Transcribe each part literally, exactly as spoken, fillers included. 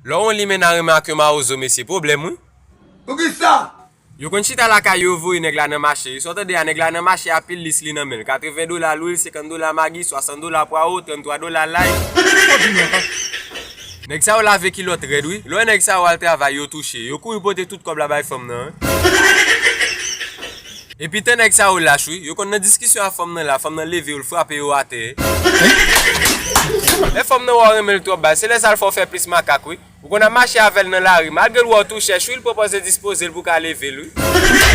Lè yon limena renmen ak yon mawozo, mesye, pwoblèm, wi. Poukisa? Yo konn chita lakay yo, yo voye nèg la nan mache. Sa w tande a, nèg la nan mache a, pil lis li nan men l. Katreven dola lwil, senkant dola magi, swasant dola pwawo, tranntwa dola lay. Nèg sa yo lave kilòt rèd, wi. Lè w wè nèg sa yo al travay, yo touche. Yo kouri pote tout kòb la bay fanm nan, wi. Epi tan nèg sa yo lach, wi. Yo konn nan diskisyon a fanm nan la, fanm nan leve yo, l frape yo atè. Lè fanm nan wè w renmen l twòp, bay, se lè sa l fè w fè plis makak, wi. Ou konn ap mache avè l nan lari, malgre l wè w tou chèch, wi, l pwopoze dispoze l pou w ka leve l, wi.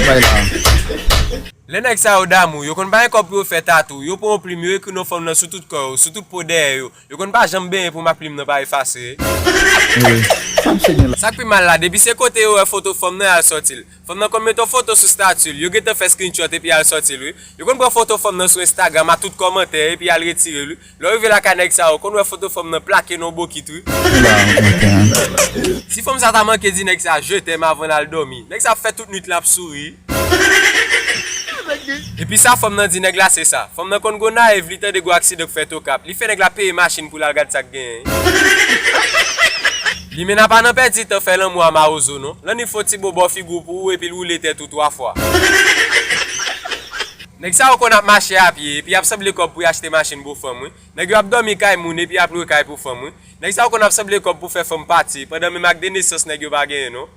Bay la. Lè nèg sa yo damou, yo konn pa gen kòb pou yo fè tatou, yo pran yon plim, yo ekri non fanm nan sou tout kò yo, sou tout po dèyè yo. Yo konn pa janm benyen pou mak plim nan pa efase. Wi. Sa m se gen la. Sa k pi mal la, depi se kote yo wè foto fanm nan, y al sòti l. Fanm nan konn mete yon foto sou stati l, yo gentan fè screenshot epi y al sòti l, wi. Yo konn pran foto fanm nan sou Instagram a tout kòmantè epi y al retire l, wi. Lè w rive lakay nèg sa yo, konn wè foto fanm nan plake nan yon bokit, wi. Ou la, ok. Si fanm sa ta manke di nèg sa je t'aime avan l al dòmi, nèg sa ap fè tout nwit lan ap souri. Epi sa fanm nan di nèg la se sa. Fanm nan konn gwo nayiv, li tande gwo aksidan k fèt Okap. Li fè nèg la peye machin pou l al gad sa k genyen. Limena pa nan pèdi tan fè lanmou a mawozo non. L annik fè yon ti bo bò figi w pou ou epi l woule tèt ou twa fwa. Nèg sa yo konn ap mache a pye epi y ap sanble kòb pou y achte machin pou fanm, wi. Nèg yo ap dòmi kay moun epi y ap lwe kay pou fanm, wi. Nèg sa yo konn ap sanble kòb pou fè fanm pati, pandan menm ak de nesans nèg yo pa genyen non.